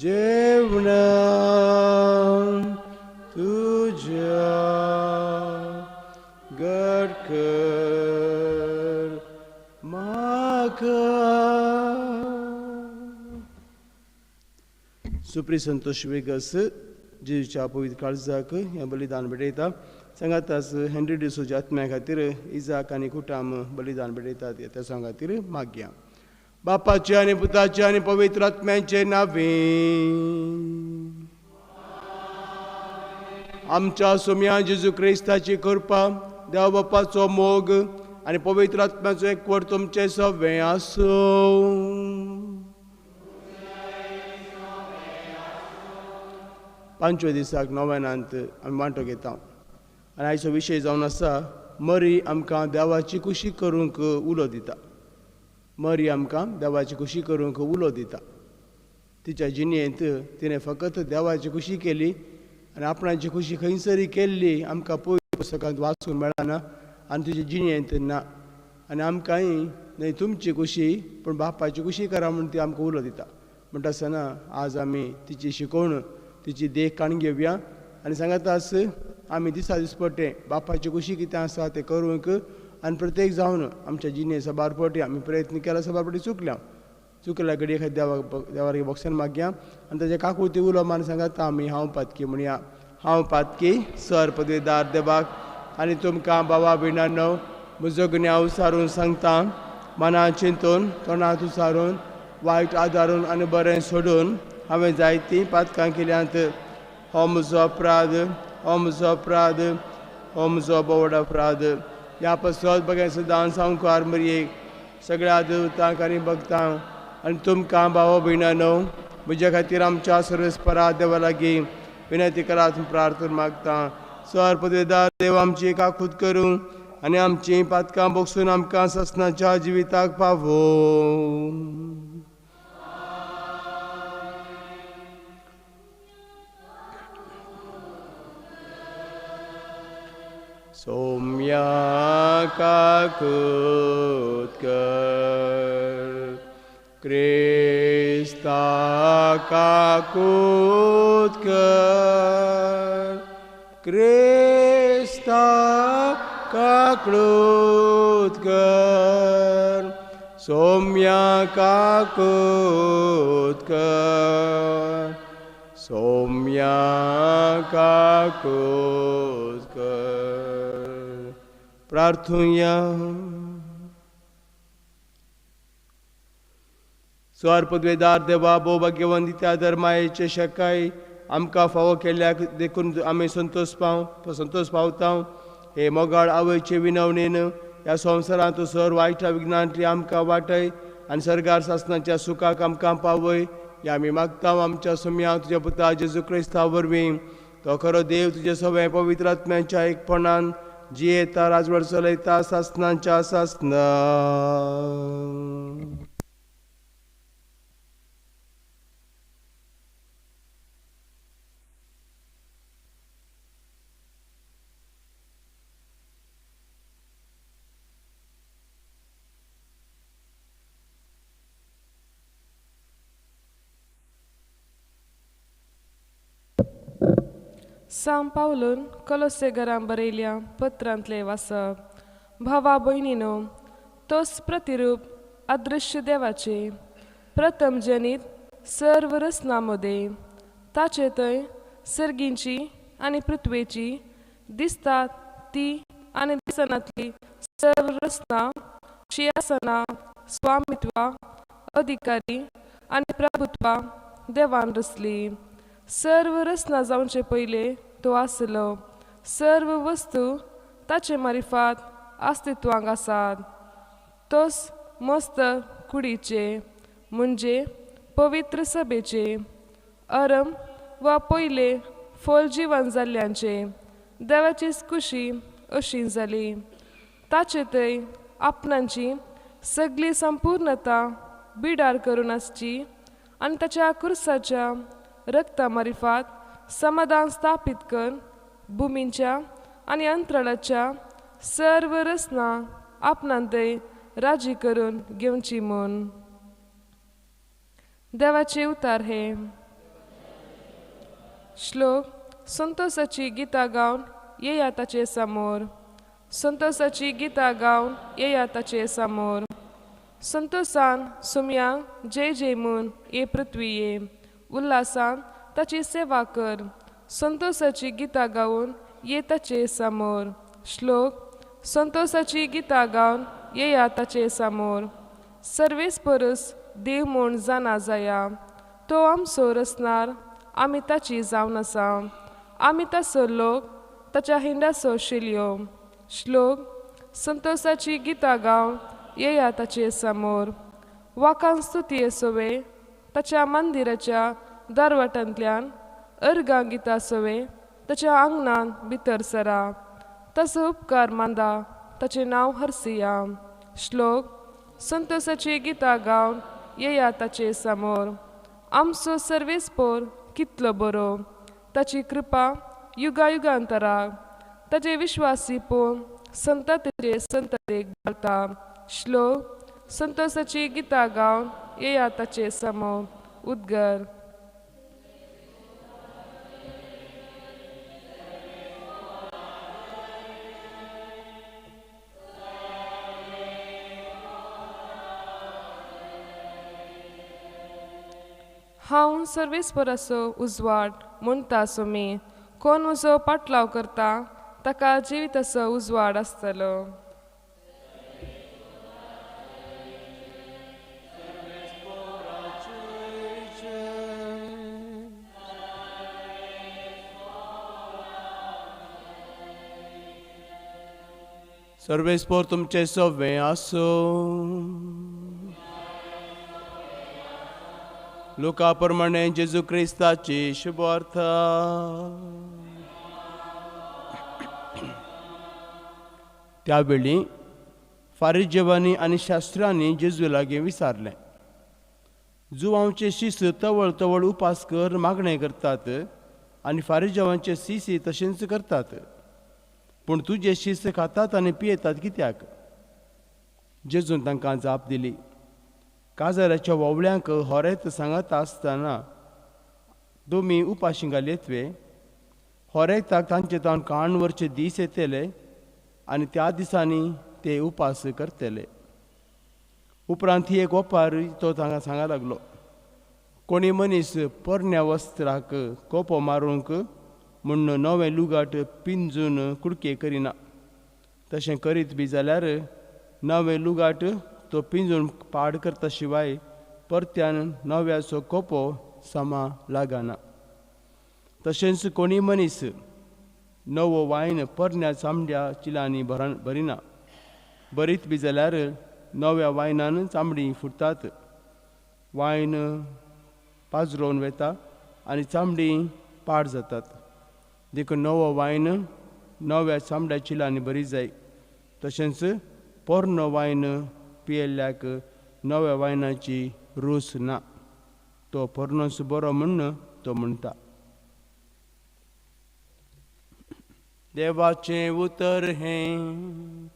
जेवणा तुज्या गडकर म्हाका। सुप्री संतोष वेगस जेजूच्या पवित्र काळजाक हें बलिदान भेटयता। सांगातास हेनरी डिसोच्या आत्म्या खातीर इजाक आनी कुटाम बलिदान भेटयतात त्या खातीर मागया। बापाचे आनी पुताचे आनी पवित्र आत्म्याचे नांवे आमच्या सोम्या जेजू क्रिस्ताची कृपा, देव बापाचो मोग आनी पवित्र आत्म्याचो एकवट तुमचें सगळें आसूं। पांचव्या दिसाक नव्यानांत आमी वांटो घेता आनी आयचो विशय जावन आसा मरी आमकां देवाची खुशी करूंक उलो दिता। मरी आमकां देवाची खुशी करूंक उलो दिता। तिच्या जिणेंत तिणें फकत देवाची खुशी केली आनी आपणाची खुशी खंयसरी केल्ली आमकां पवित्र पुस्तकांत वाचूंक मेळना आनी तिच्या जिणेंत ना। आनी आमकांय न्हय तुमची खुशी पूण बापाची खुशी करा म्हूण ती आमकां उलो दिता। म्हणटा आसतना आज आमी तिची शिकवण, तिची देख काडून घेवया आनी सांगात आस आमी दिसा दिसपट्टे बापाची खुशी कितें आसा तें करूंक आनी प्रत्येक जावन आमच्या जिणे सबार पटी आमी प्रयत्न केला, सबार पटी चुकल्या, चुकल्या घडये खातीर देवाक बोक्सान मागया आनी ताच्या काकुळटी उलो मान सांगात आमी हांव पातकी म्हणया। हांव पातकी सर पदवीदार देवाक आनी तुमकां बाबा भयणांनो म्हजो गुन्यांव सारून सांगता। मनां चिंतून, तोंडांत उचारून, वायट आदारून आनी बरें सोडून हांवें जायतीं पातकां केल्यांत। हो म्हजो अपराध, हो म्हजो अपराध, हो म्हजो बोवड अपराध। ह्या पसत बगें सदां सामकार मरयेक सगळ्या देवतांक आनी भक्तांक आनी तुमकां भाव भयणांनो म्हज्या खातीर आमच्या सर्वेस्परा देवा लागीं विनंती करात प्रार्थना मागता। सर पदवीदार देव आमची काकूत करूं आनी आमचीं पातकां बोगसून आमकां ससनाच्या जिविताक पावोवं। सौम्या काकूत कर, क्रिस्ता काकूत कर, क्रिस्ता काकूत कर, सौम्या काकूत कर, सौम्या काकूत कर। प्रार्थुया। स्वर पदवेदार देवा भोवभाग्यवंत त्या धर्मायेचे शकाय आमकां फावो केल्ल्याक देखून आमी संतोष पावता। हे मोगाळ आवयचे विनवणेन ह्या संवसारांत सर वायटा विघ्नांतली आमकां वाटय आनी सर्गार सासनाच्या सुखाक आमकां पावय ह्या आमी मागता आमच्या सुम्या तुज्या पुता जेजू क्रिस्ता वरवीं। तो खरो देव तुजे सगळें पवित्र आत्म्याच्या एकपणान जियेता, राजवट चलयता सासनाच्या सासना। सांव पावलून कलोसेगरां बरयल्या पत्रांतलें वाचप। भावा भयणीनो, तोच प्रतिरूप अदृश्य देवाचे प्रथम जनीत सर्व रचना मदें ताचे थंय सर्गींची आनी पृथ्वेची दिसतात ती आनी दिसनातली सर्व रचना शियासना, स्वामित्वा, अधिकारी आनी प्रभुत्वा देवान रचली। सर्व रचना जावचे पयले तो आसलो, सर्व वस्तू ताचे मारिफात अस्तित्वांक आसात। तोच मस्त कुडीचे म्हणजे पवित्र सभेचे अरम वा पयले फल जिवन जाल्ल्यांचे देवाचीच खुशी अशी जाली। ताचे थंय आपणाची सगळी संपूर्णता बिडार करून आसची आनी ताच्या कुर्साच्या रक्ता मारिफात समाधान स्थापीत कर भुमीच्या आनी अंतराळाच्या सर्व रचना आपणांतय राजी करून घेवची म्हूण। देवाचे उतार हे। श्लोक संतोषाची गितां गावन येया ताचे समोर. संतोषाची गितां गावन येया ताचे समोर. संतोषान सुमयांक जय जय म्हूण ये पृथ्वी ये. उल्हासान ताची सेवा कर. संतोषाची गितां गावन ये ताचे समोर. श्लोक संतोषाची गितां गावन येया ताचे समोर. सर्वेस परस देव म्हूण जाणा जाया. तो आमचो रचणार आमी ताची जावन आसा. आमी ताचो लोक ताच्या हिंडाचो शिलयो. श्लोक संतोषाची गितां गावन येया ताचे समोर. वाकान स्तुती सोवे ताच्या मंदिराच्या दारवाटांतल्यान अर्गां गितां सोवे ताच्या आंगणान भितर सरा. ताचो उपकार मांदा ताचें नांव हरसिया. श्लोक संतोषाची गितां गावन येया ताचे समोर. आमचो सर्वेस पोर कितलो बरो. ताची कृपा युगायुगांतराक. ताचे विश्वासी पोन संततेचे संततेक घालता. श्लोक संतोषाची गितां गावन येया ताचे समोर. उद्गर. हांव सर्वेस्पराचो उजवाड म्हणटा सुमी. कोण म्हजो पाटलाव करता ताका जिविताचो उजवाड आसतलो. सर्वेस्पोर तुमचे सवे आसूं. लुका प्रमाणे जेजू क्रिस्ताची शुभार्थ. त्यावेळी फारिजेवांनी आनी शास्त्रांनी जेजू लागीं विचारलें, जुवांचे शिस तवळ तवळ उपास कर मागणें करतात आनी फारिजेवांचे शिस तशेंच करतात, पूण तुजे शिस खातात आनी पियेतात कित्याक? जेजून तांकां जाप दिली, काजाराच्या वोवळ्यांक होरेत सांगता आसतना तुमी उपाशी घालयत वे? होरेताक तांचे तावन काण व्हरचे दीस येतले आनी त्या दिसांनी ते उपास करतले. उपरांत ही एक ओपार तो तांकां सांगा लागलो, कोणी मनीस पोरण्या वस्त्राक कोपो मारूंक म्हूण नवें लुगाट पिंजून कुडके करिना. तशें करीत बी जाल्यार नवें लुगाट तो पिंजून पाड करता शिवाय परत्यान नव्याचो कोपो समा लागना. तशेंच कोणी मनीस नवो वायन पोरण्या चामड्या चिलांनी भरिना. बरीत बी जाल्यार नव्या वायनान चामडी फुटतात, वायन पाजरोवन वता आनी चामडी पाड जातात. देखून नवो वायन नव्या चामड्या चिलांनी बरी जाय. तशेंच पोरणो वायन पियेल्ल्याक नव्या वायनाची रूच ना, तो पोरणोच बरो म्हूण तो म्हणटा. देवाचें उतर हें.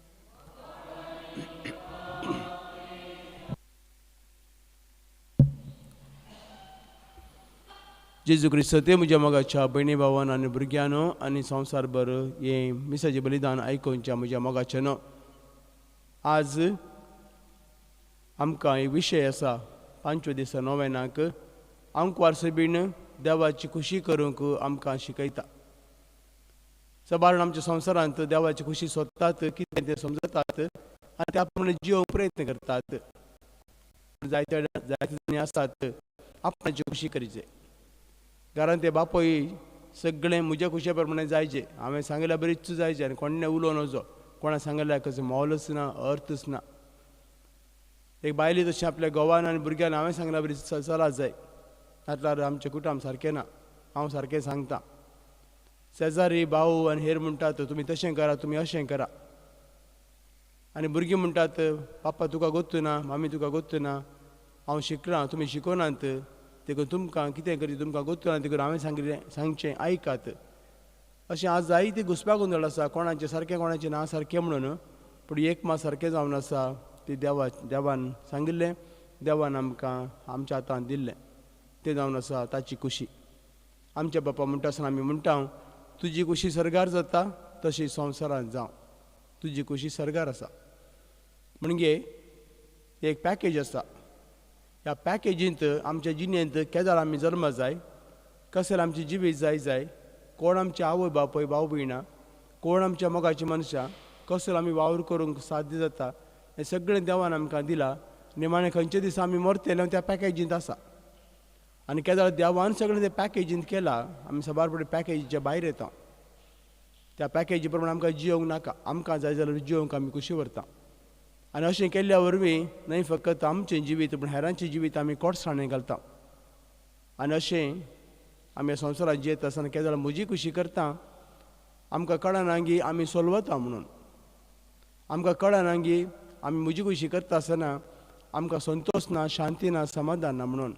जेजू क्रिस्त म्हज्या मोगाच्या भयणी भावान आनी भुरग्यांनो आनी संवसारभर हें मिसाचें बलिदान आयकुच्या म्हज्या मोगाचें न्हू. आज आमकां एक विशय आसा पांचव्या दिसा नोवेनाक आंकवार सबीन देवाची खुशी करूंक आमकां शिकयता. सबारण आमच्या संवसारांत देवाची खुशी सोदतात, कितें तें समजतात आनी त्या प्रमाणे जियोवंक प्रयत्न करतात. जायते जायते जाणी आसात आपणाची खुशी करीचे. घरांत ते बापूय सगळें म्हज्या खुशे प्रमाणे जायचे, हांवें सांगिल्ल्या बरीच जायचें आनी कोणें उलोवं नजो, कोणा सांगिल्ल्या कसो मोलच ना, अर्थच ना. एक बायली तशें आपल्या घोवान आनी भुरग्यान हांवें सांगल्या बरी चला जाय, नातल्यार आमचें कुटुंब सारकें ना, हांव सारकें सांगता. शेजारी भाऊ आनी हेर म्हणटात तुमी तशें करा, तुमी अशें करा. आनी भुरगीं म्हणटात पापा तुका गोत्तू ना, मामी तुका गोत्तू ना, हांव शिकलां तुमी शिकोनात, देखून तुमकां कितें करी तुमकां गोत्तू ना, देखून हांवें सांगिल्लें सांगचें आयकात. अशें आज जायते घुसपा गोंदळ आसा, कोणाचें सारकें कोणाचें ना सारकें म्हणून, पूण एक मात सारकें जावन आसा ती देवान सांगिल्लें, देवान आमकां आमच्या हातांत दिल्लें तें जावन आसा ताची खुशी. आमच्या बापा म्हणटा आसतना आमी म्हणटा, तुजी कुशी सर्गार जाता तशी संवसारांत जावं. तुजी कुशी सर्गार आसा म्हणजे एक पॅकेज आसा. ह्या पॅकेजींत आमच्या जिणेंत केदार आमी जल्म जाय, कसले आमची जिवीत जाय जाय, कोण आमचे आवय बापूय भाव भयणां, कोण आमच्या मोगाची मनशां, कसलो आमी वावर करूंक साध्य जाता, हें सगळें देवान आमकां दिलां. निमाणें खंयच्या दिसा आमी मरतले त्या पॅकेजींत आसा. आनी केदार देवान सगळें तें पॅकेजींत केलां, आमी साबार फावटी पॅकेजीच्या भायर येता. त्या पॅकेजी प्रमाणे आमकां जियोंक नाका, आमकां जाय जाल्यार जियोंक आमी कुशी व्हरता. आनी अशें केल्ल्या वरवीं न्हय फकत आमचें जिवीत पूण हेरांचें जिवीत आमी कोटसाणें घालता. आनी अशें आमी संवसारांत जियेता आसतना केदार म्हजी कुशी करता, आमकां कळना की आमी सोलवता म्हणून. आमकां कळना की आमी म्हजी कुशी करता आसतना आमकां संतोश ना, शांती ना, समाधान ना म्हणून.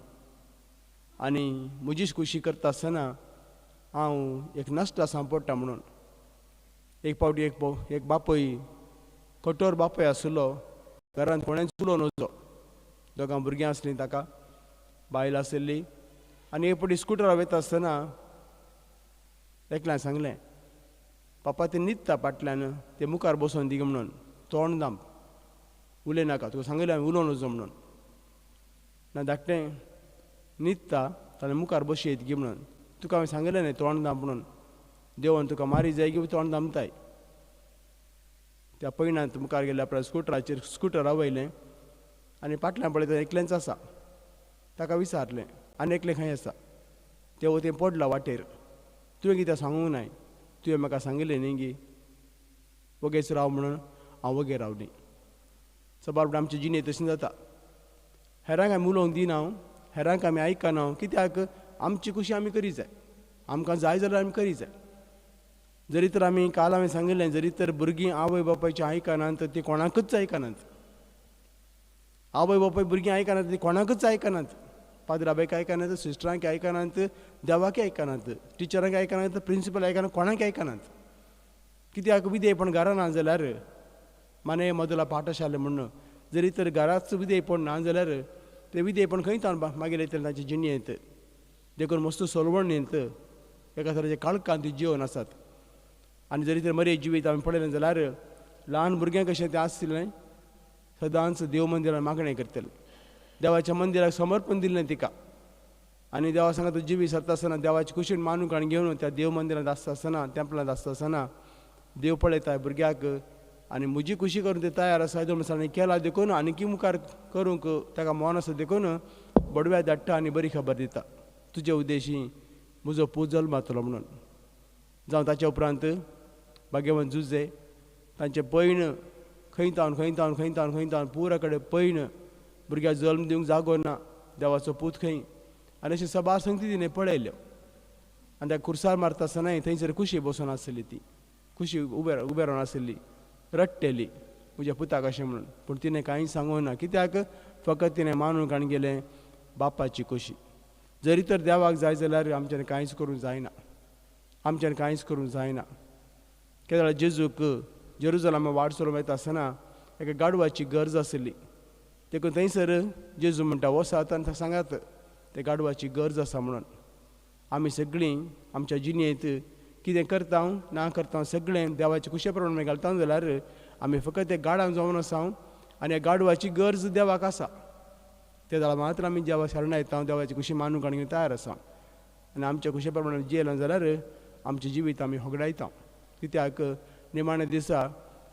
आनी म्हजी कुशी करता आसतना हांव एक नश्ट सांपडटा म्हणून. एक फावटी एक बापूय, कठोर बापूय आशिल्लो, घरांत कोणेंच उलोवं नजो. दोगां भुरगीं आसलीं ताका, बायल आशिल्ली. आनी एक फावटी स्कुटरार वयता आसतना एकल्यान सांगलें, पापा ते न्हिदता फाटल्यान, ते मुखार बसोन दी म्हणून, तोंड दाम, उलय नाका, तुका सांगिल्लें हांवें उलोवं नजो म्हणून. ना धाकटें न्हिदता ताणें मुखार बसयत गी म्हणून, तुका हांवें सांगिल्लें न्हय तोंड दाम म्हणून, देवान तुका मारी जाय की तोंड दामताय. त्या पयणांत मुखार गेल्या आपल्या स्कुटराचेर स्कुटर वयलें आनी फाटल्यान पळयता एकलेंच आसा. ताका विचारलें, आनी एकलें खंय आसा? तें तें पडलां वाटेर. तुवें कितें सांगूंक नाय, तुवें म्हाका सांगिल्लें न्ही गी वगेच राव म्हणून, हांव वगेर रावली. सबार फावटी आमची जिणें तशें जाता. हेरांक आमी उलोवंक दिना, हेरांक आमी आयकना, कित्याक आमची खुशी आमी करी जाय, आमकां जाय जाल्यार आमी करी जाय. जरी तर आमी काल हांवें सांगिल्लें, जरी तर भुरगीं आवय बापायचें आयकनात तर ती कोणाकूच आयकनात. आवय बापाय भुरगीं आयकनात ती कोणाकूच आयकनात. पाद्रा बायक आयकनात, सिस्टरांक आयकनात, देवाक आयकनात, टिचरांक आयकनात, प्रिंसिपल आयकनात, कोणाक आयकनात. कित्याक विधेयपण घरा ना जाल्यार माने मदला पाठशाले म्हणून, जरी तर घराच विधेयपण ना जाल्यार तें विधेयपण खंय ताण मागीर येतलें तांचे जिणेंत. देखून मस्त सोलवणींत एका तरेचे काळखांत ती जिवन आसात. आनी जरी तर मरे जिवीत आमी पळयलें जाल्यार ल्हान भुरग्यांक कशें तें आसलें, सदांच देव मंदिरान मागणें करतलें, देवाच्या मंदिराक समर्पण दिल्लें तिका. आनी देवा सांगा जिवी सरता आसतना देवाची कुशीन मानूंक आनी घेवन त्या देव मंदिरांत आसता आसतना, टेंपलांत आसता आसतना देव पळयता भुरग्याक आनी म्हजी खुशी करून ते तयार आसा. दोन केला देखून आनीकी मुखार करूंक ताका मन आसा, देखून बडव्या धाडटा आनी बरी खबर दिता, तुजे उद्देशी म्हजो पूत जल्मातलो म्हणून. जावं ताच्या उपरांत भाग्यवंत जुजे तांचे पयण खंय तावन खंय तावन खंय तावन खंय तावन पुरा कडेन पयण, भुरग्याक जल्म दिवंक जागो ना, देवाचो पूत खंय. आनी अशें सबार संगती तिणें पळयल्यो. आनी त्या खुर्सार मारता आसतना थंयसर खुशी बसून आसली, ती खुशी उबे उबे रावन आसली, रडटेली म्हज्या पुताक अशें म्हणून. पूण तिणें कांय सांगूंक ना, कित्याक फकत तिणें मानूंक आनी गेलें बापाची खुशी. जरी तर देवाक जाय जाल्यार आमच्यान कांयच करूंक जायना, आमच्यान कांयच करूंक जायना. केदळा जेजूक जेरुजलामा वाट चलोवंक वयता आसतना एका गाडवाची गरज आसली, देखून थंयसर जेजू म्हणटा वसात आनी सांगात ते गाडवाची गरज आसा म्हणून. आमी सगळीं आमच्या जिणेंत कितें करता ना करता सगळें देवाचे खुशे प्रमाणे घालता जाल्यार आमी फकत ते गाडांक जावन आसा आनी ह्या गाडवाची गरज देवाक आसा. ते जाल्यार मात्र आमी देवा शरणां येता, देवाची खुशी मानूंक आनी तयार आसा. आनी आमच्या खुशे प्रमाणे जियेलो जाल्यार आमचें जिवीत आमी होगडायता. कित्याक निमाण्या दिसा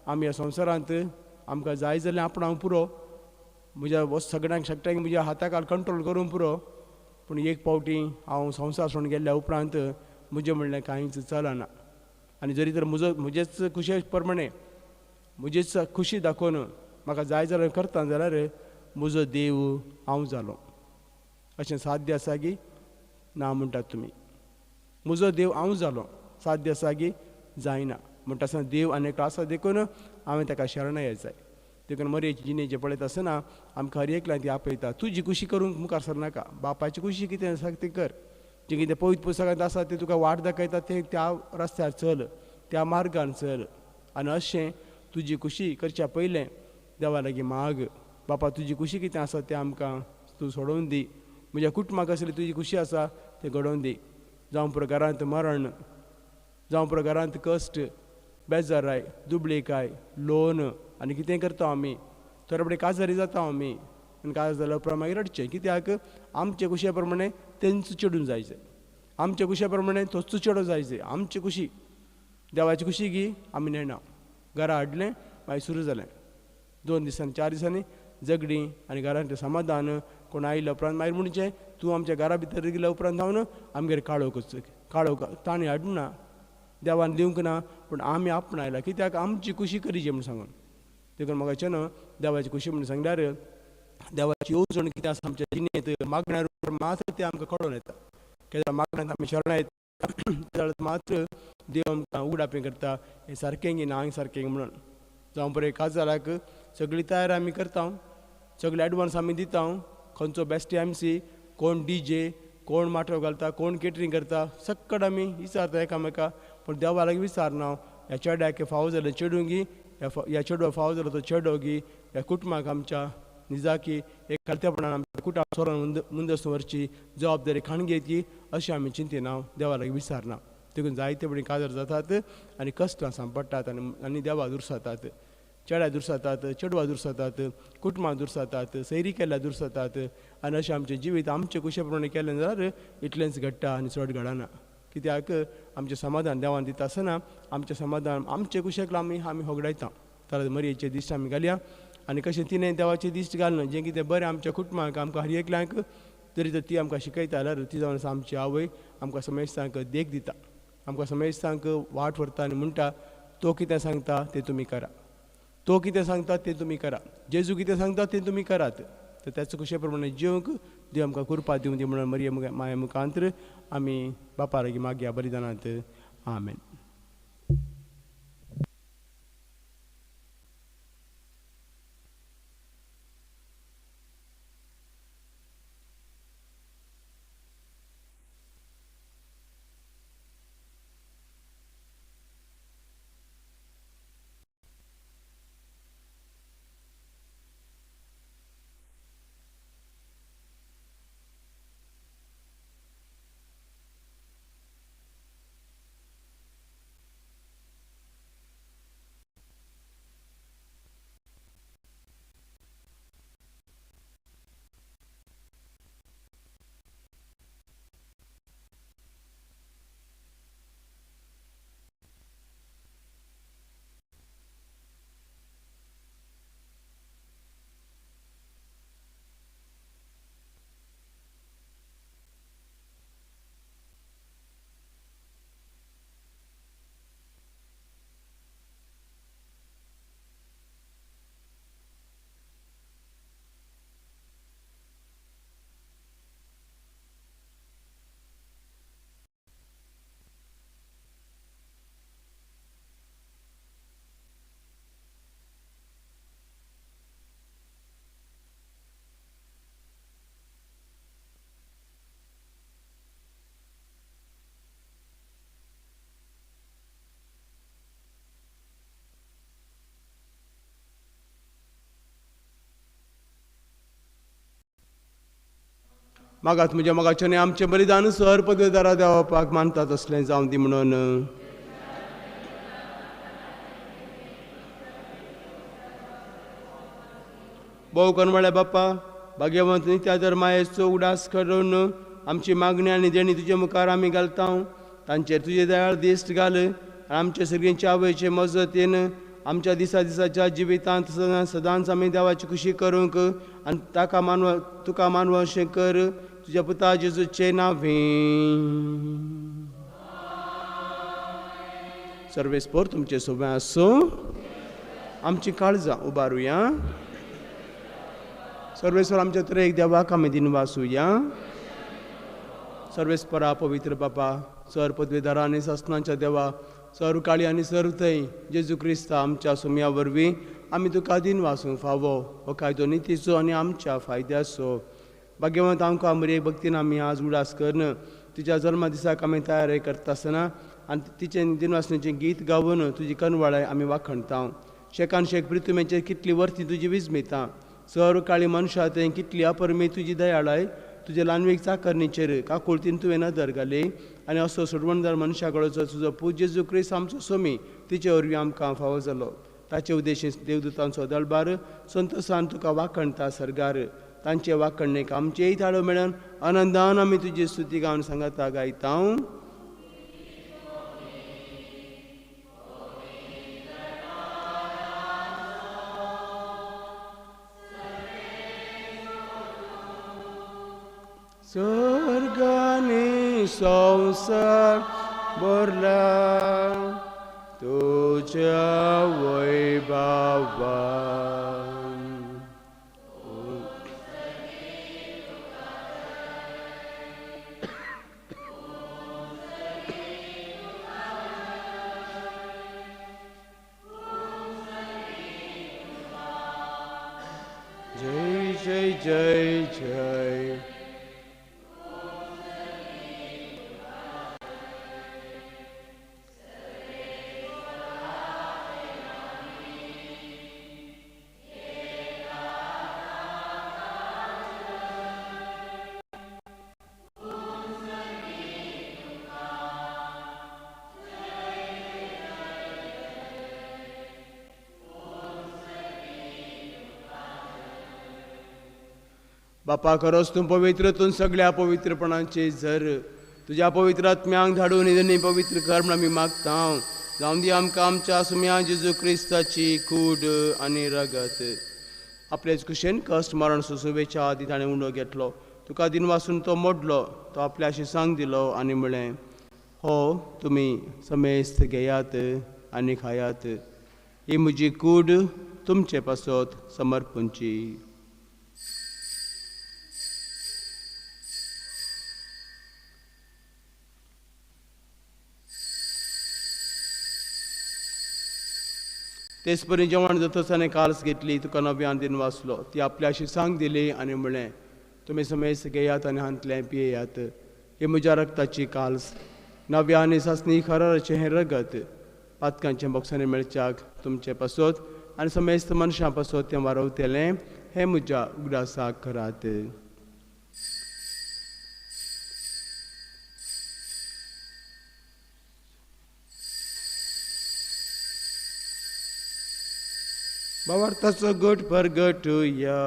आमी ह्या संवसारांत आमकां जाय जाल्यार आपणाक पुरो, म्हज्या सगळ्यांक सगळ्यांक म्हज्या हाताक कंट्रोल करूंक पुरो, पूण एक फावटी हांव संवसार सोडून गेल्ल्या उपरांत म्हजें म्हणलें कांयच चलना. आनी जरी तर म्हजो म्हजेच खुशे प्रमाणे म्हजेच खुशी दाखोवन म्हाका जाय जाल्यार करता जाल्यार म्हजो देव हांव जालो. अशें साध्य आसा की ना म्हणटात तुमी? म्हजो देव हांव जालो साध्य आसा की जायना म्हणटा आसतना देव आनी एकलो आसा, देखून हांवें ताका शरणां येत जाय. देखून मरयेची जिणेचें पळयता आसतना आमकां हर एकल्यान ती आपयता, तुजी खुशी करूंक मुखार सरनाका, बापायची खुशी कितें आसा तें कर, जें कितें पवित्र पुस्तकांत आसा तें तुका वाट दाखयता, तें त्या रस्त्यार चल, त्या मार्गान चल. आनी अशें तुजी खुशी करच्या पयलें देवा लागीं माग, बापा तुजी खुशी कितें आसा तें आमकां तूं सोडोवन दी, म्हज्या कुटुंबाक कसली तुजी खुशी आसा तें घडोवन दी. जावं पुरो घरांत मरण, जावं पुरो घरांत कश्ट, बेजाराय, दुबळीकाय, लोन आनी कितें करता आमी, थोडे फावटी काजारी जाता आमी आनी काजार जाल्या उपरांत मागीर रडचें कित्याक आमचे कुशे प्रमाणे तेंच चेडून जाय जाय, आमच्या कुशे प्रमाणे तोच चेडो जाय जाय, आमची कुशी देवाची कुशी गी आमी नेणा घरा हाडलें मागीर सुरू जालें 2 दिसांनी 4 दिसांनी झगडीं आनी घरांतलें समाधान. कोण आयल्या उपरांत मागीर म्हणचें तूं आमच्या घरा भितर गेल्या उपरांत जावन आमगेर काळोख काळोख ताणें हाडूना, देवान दिवंक ना, पूण आमी आपणायला कित्याक आमची कुशी करीची म्हूण सांगून. देखून म्हाका न्हू देवाची कुशी म्हूण सांगल्यार देवाची येवजण कितें आसा आमच्या जिणेंत मागण्या रुपार मात्र तें आमकां कळोन येता. केन्ना मागण्यांत आमी शरणां येता जाल्यार मात्र देव आमकां उगडापें करता हें सारकें गी ना सारकें म्हणून. जावं बरें काजाराक सगळी तयारी आमी करता, सगळे एडवान्स आमी दिता, खंयचो बेस्ट एम सी, कोण डी जे, कोण माटव घालता, कोण केटरींग करता, सक्कड आमी विचारता एकामेका, पूण देवा लागीं विचारना ह्या चेड्याक फावो जालें चेडूं गी, ह्या चेडवा फावो जालो तो चेडो गी, ह्या कुटुंबाक आमच्या निजाकी एक खालतेपणान आमच्या कुटुंब सोरोन मुंदस व्हरची जबाबदारी खाण घेत अशें आमी चिंतिना, देवा लागीं विचारना. देखून जायते फुडें काजार जातात आनी कश्टां सांपडटात आनी देवा दुरसातात, चेड्या दुरसातात, चेडवां दुरसातात, कुटुंबां दुरसातात, सैरी केल्ल्या दुरसातात आनी अशें आमचें जिवीत आमचे कुशे प्रमाणे केलें जाल्यार इतलेंच घडटा आनी चड घडना. कित्याक आमचें समाधान देवान दिता आसतना आमचें समाधान आमचे कुशेक आमी आमी होगडायता. तर मरयेचे दिश्ट आमी घालया आनी कशें तिणें देवाचे दिश्ट घालना जें कितें बरें आमच्या कुटुंबाक आमकां हर एकल्यांक तरी तर ती आमकां शिकयता जाल्यार ती जावन आसा आमची आवय आमकां समेस्तांक देख दिता, आमकां समेस्तांक वाट व्हरता आनी म्हणटा तो कितें सांगता तें तुमी करा, तो कितें सांगता तें तुमी करा, जेजू कितें सांगता तें तुमी करात. तर त्याच कुशे प्रमाणे जिवंक देव आमकां कृपा दिवं दी म्हणून मरिये माये मुखांतर आमी बापा लागीं मागया बलिदानांत. आमेन. मागात म्हज्या मागाच्यानी आमचें बलिदान सर पदवेदारा देवापाक मानतात असलें जावं दी म्हणून. भोव कनवळ्या बाप्पा भाग्यवंत नित्या दर मायेचो उडास करून आमची मागणी आनी देणी तुजे मुखार आमी घालता, तांचेर तुजे दयाळ दिश्ट घाल आनी आमचे सगळ्यांचे आवयचे मजतीन आमच्या दिसा दिसाच्या जिवितांत सदां सदांच आमी देवाची खुशी करूंक आनी ताका मानव तुका मानवशें कर तुज्या पुता जेजूचे नांवे. सर्वेस्पोर तुमचे सोबें आसूं. आमची काळजां उबारुया. सर्वेस्वर आमच्या तर एक देवाक आमी दिनवासुया. सर्वेस्परा पवित्र बापा सर पदवेदारा आनी सासणाच्या देवा सर्व काळी आनी सर्व थंय जेजू क्रिस्ता आमच्या सुम्या वरवीं आमी तुका दिनवासूंक फावो हो कायदो नितीचो आनी आमच्या फायद्याचो. भाग्यवंत आमकां मरयेक भक्तीन आमी आज उडास करून तुज्या जल्मा दिसाक आमी तयारी करता आसतना आनी तिचें दिनवासनेचें गीत गावन तुजी कनवाळाय आमी वाखणता. शेकान शेक प्रितुमेचेर कितली वर्ती तुजी विजमिता, सर्व काळी मनशां थंय कितली अपरमी तुजी दयाळाय, तुजे ल्हानवीक चाकरणीचेर काकुळतीन तुवें नदर घाली आनी असो सोडवणदार मनशा कडचो तुजो पूत जेजू क्रिस्त आमचो सोमी तिचे वरवीं आमकां फावो जालो. ताचे उद्देशीन देवदूतांचो दळबार संतोसान तुका वाखणता सर्गार. तांचे वाखणणेक आमचेय ताळो मेळून आनंदान आमी तुजी स्तुती गावन सांगाता गायता. सर्गानी संवसार भरला तुज्या वैभवान. जय जय जय जय. बापा खरोच तूं पवित्र, तूं सगळ्या पवित्रपणाचे झर. तुज्या पवित्र आत्म्यांक धाडून इदनी पवित्र कर म्हण आमी मागता. जावं दी आमकां आमच्या सुम्या जेजू क्रिस्ताची कूड आनी रगत. आपलेच कुशेन कश्ट मरण सोंसुवेच्या आदी ताणें उंडो घेतलो. तुका दिनवासून तो मोडलो. तो आपल्या शिसांक दिलो आनी म्हळें, हो तुमी समेस्त घेयात आनी खायात. ही म्हजी कूड तुमचे पासत समर्पणची. तेच परी जेवण जातच ताणें काल्स घेतली. तुका नव्यान दिन वाचलो. ती आपल्या शिसांक दिली आनी म्हळें, तुमी समेस्त घेयात आनी हांतलें पियेयात. ही म्हज्या रक्ताची काल्स, नव्या आनी सासणी खराचें हें रगत पातकांचें बोक्सांनी मेळच्याक तुमचे पासत आनी समेस्त मनशां पासत तें वारवतलें. हें म्हज्या उगडासाक करात. भावार्थाचो गट परगटुया.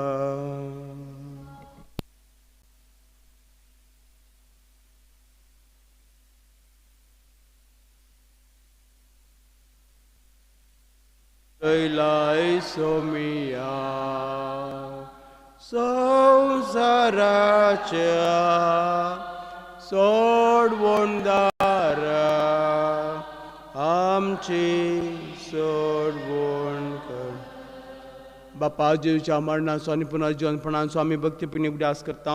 कैलाय सोमिया संवसाराच्या सोडवणदारा आमची सोडवण कर. बापा, जेजूच्या मरणाचो आनी पुनर्जीवनपणाचो आमी भक्तीपणी उगडास करता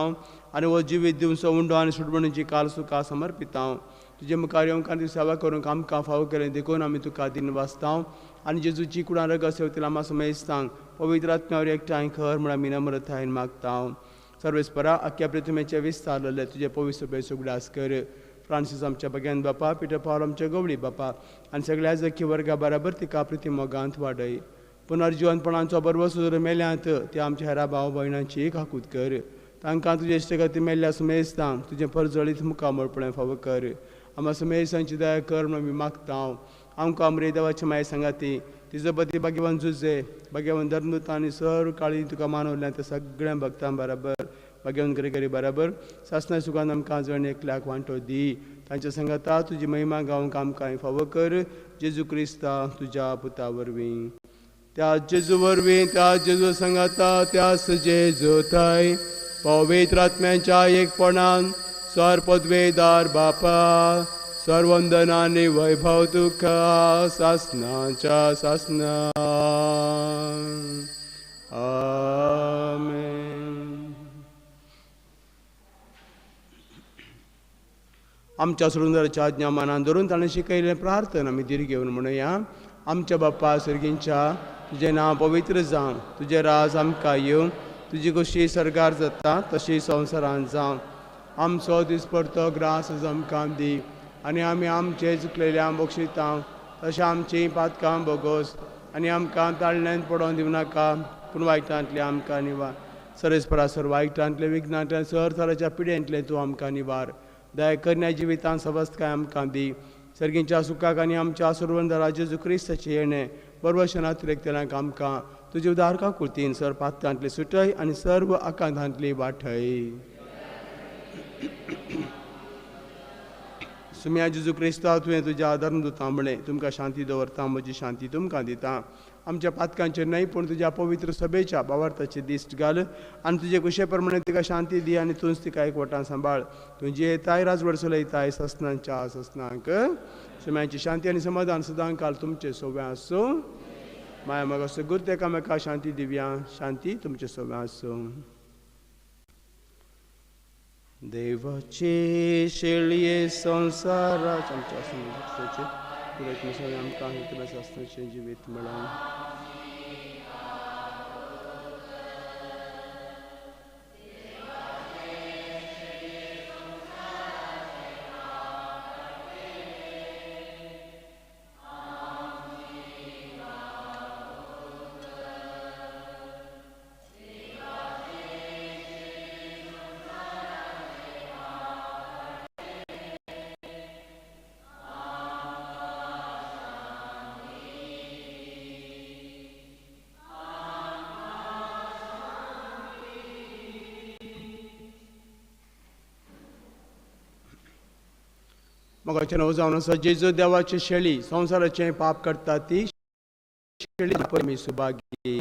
आनी हो जिवीत दिवचो उंडो आनी सोडवणीची काल तुका समर्पिता. तुजे मुखार येवंक आनी सेवा करूंक आमकां फावो केलें देखून आमी तुका दिन वाचता आनी जेजूची कुडां रगत सेवतील आमा समेस्तांक पवित्र आत्म्यावर एकठांय कर म्हूण आमी नम्रतायेन मागता. सर्वेस्परा आख्या पृथ्वीचे विस्तारलेले तुजे पवित्र सभेचो उगडास कर. फ्रांसीस आमच्या बग्यान बापा, पिटर पावल आमच्या गवळी बापा आनी सगळ्या जखी वर्गा बराबर तिका पृथ्वी मोगांत वाडय. पुनर्जीवनपणाचो बरवस मेल्यांत ते आमच्या हेरा भाव भयणांची काकूत कर. तांकां तुजे इश्टगती मेल्ल्या सुमेस्तांक तुजें परजळीत मुखामळ पळय फावो कर. आमा सुमेस्तांची दया कर म्हूण आमी मागता. आमकां आमरे देवाची माय सांगाती तिजो बती भाग्यवान जुजे भाग्यवान धर्मदूत आनी सर्व काळी तुका मानवल्या त्या सगळ्या भक्तां बराबर भाग्यवान घरी बराबर सासना सुखान आमकां जण एकल्याक वांटो दी. तांच्या सांगाता तुजी महिमा गावंक आमकां फावो कर. जेजू क्रिस्ता तुज्या पुता वरवीं. त्या जेजू वरवीं, त्या जेजू सांगाता, त्या जेजू थंय पवित्र आत्म्यांच्या एकपणान सर पदवेदार बापा सर्वंदन आनी वैभव तुका सासनाच्या सासना. आमेन. आमच्या सुरुंदराच्या आज्ञा मानान धरून ताणें शिकयलें प्रार्थना आमी धीर घेवन म्हणुया. आमच्या बाप्पा सर्गींच्या, तुजें नांव पवित्र जावं, तुजें राज आमकां येवं, तुजी कशी सर्गार जाता तशी संवसारांत जावं. आमचो दिसपडतो ग्रास आमकां दी आनी आमी आमचे चुकलेल्या बक्षिता तशें आमचीं पातकां बोगोस आनी आमकां ताळण्यान पडोवन दिवं नाका, पूण वायटांतलें आमकां निवार. सरेस्परा सर्व वायटांतले विघ्नांतल्यान सर थराच्या पिड्यांतलें तूं आमकां निवार. दया करण्या जिवितान सवस्तकाय आमकां दी. सर्गींच्या सुखाक आनी आमच्या सुरवंदरा जेजू क्रिस्ताचें येणें बरोबर शनातुरेकतल्यांक आमकां तुजे उदारका कुर्तीन सर पात्रांतली सुटय आनी सर्व आकांतांतली वाटय. सुम्या जेजू क्रिस्ता तुवें तुज्या धर्मदुतां म्हणलें, तुमकां शांती दवरता, म्हजी शांती तुमकां दिता. आमच्या पातकांचेर न्हय पूण तुज्या पवित्र सभेच्या बावार्थाचे दिश्ट घाल आनी तुजे कुशे प्रमाणे तिका शांती दी आनी तूंच तिका एकवटान सांबाळ. तुजी येताय राजवट चलयताय ससनांच्या ससनांक. सुम्यांची शांती आनी समाधान सदां काल तुमचे सोव्या आसूं. माया म्हाका सगूर एकामेका शांती दिव्या. शांती तुमचे सोव्या आसूं. देवाचे शेळये संवसाराचे आमच्या आमकां आमकां जिवीत मेळों. मोगाचें नांव जावन आसा जेजू देवाची शेळी संवसाराचें पाप करता ती शेळी परमी सुभागी.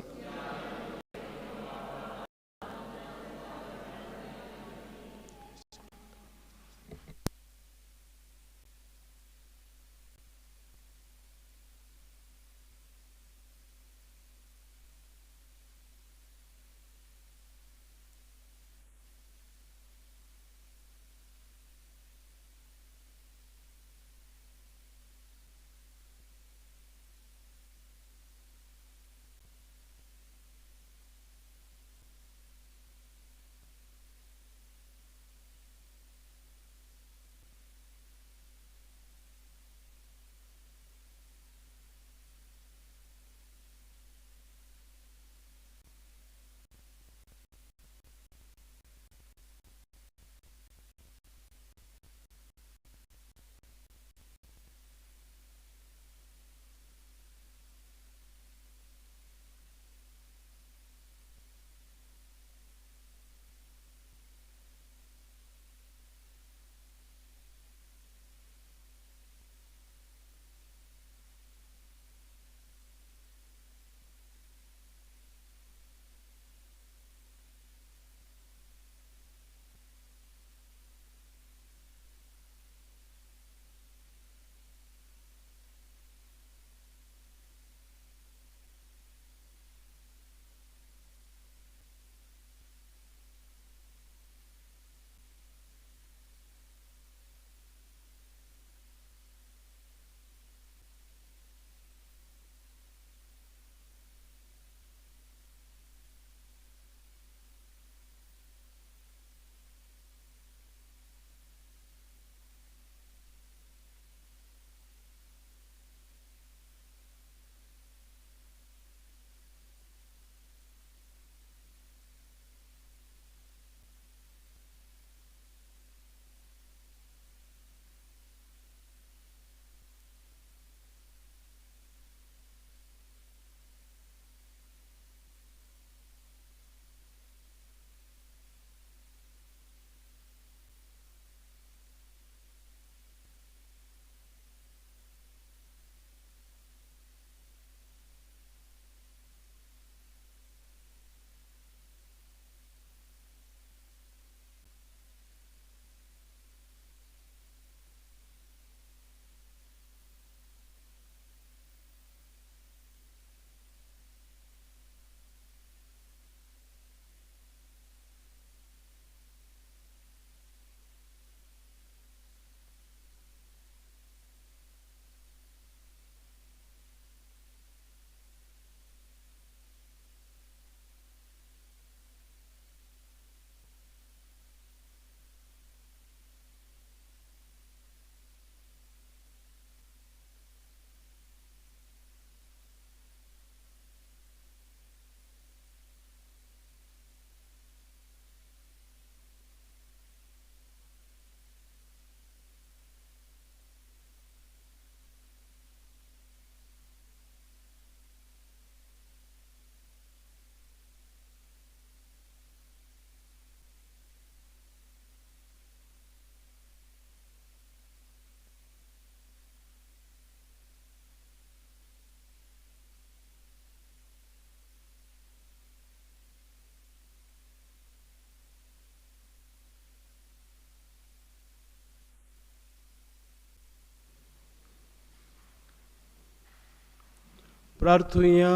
प्रार्थुया.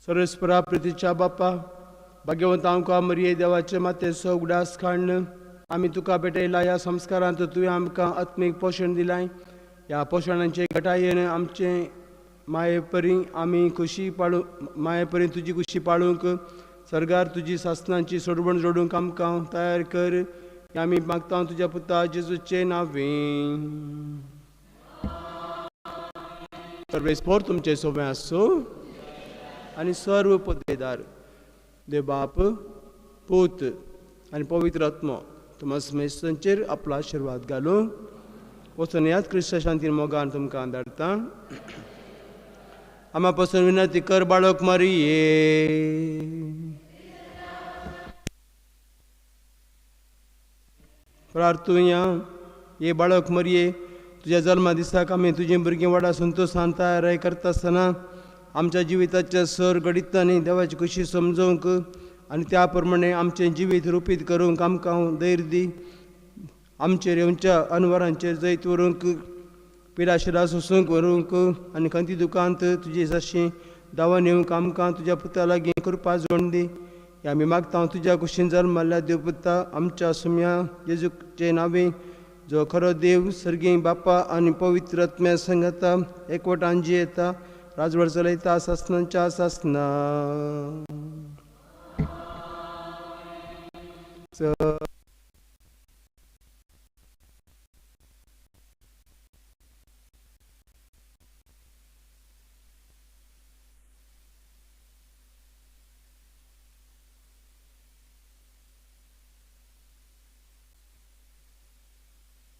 सर्वेस्परा प्रितीच्या बापा, भाग्यवंत आमकां मरिये देवाचे मातेचो उगडास काडून आमी तुका भेटयला ह्या संस्कारांत तुवें आमकां आत्मीक पोशण दिलाय. ह्या पोशणाचे घटायेन आमचे माये परी आमी खुशी पाळू, माये परी तुजी खुशी पाळूंक सर्गार तुजी सासनांची सोडवण जोडूंक आमकां तयार कर. आमी मागता तुज्या पुता जेजूचे नांवें. सर्वेस्पोर तुमचे सोबें आसूं आनी सर्व पदवेदार देव बाप, पूत आनी पवित्र आत्मो तुमस मेस्तांचेर आपलो आशिर्वाद घालूं. वचून याद क्रिस्त शांतीन मोगान तुमकां धाडटा. आमा पासून विनंती कर बाळक मरिये. प्रार्थुया. ये बाळक मरिये, तुज्या जल्मा दिसाक आमी तुजीं भुरगीं व्हडा संतोशान तयार करता आसतना आमच्या जिविताच्या सर घडितांनी देवाची खुशी समजोवंक आनी त्या प्रमाणे आमचें जिवीत रुपीत करूंक आमकां धैर्य दी. आमचेर येवच्या अनवरांचेर जैत व्हरूंक, पिराशिरा सोसूंक व्हरूंक आनी खंती दुकांत तुजी जशी दावान येवंक आमकां तुज्या पुता लागीं कृपा जोड दी. आमी मागता तुज्या कुशीन जल्मल्ल्या देवपुता आमच्या सुम्या जेजूचे नांवे, जो खरो देव सर्गी बापा आनी पवित्र आत्म्या संगता एकवटान जियेता, राजवट चलयता सासनांच्या सासना.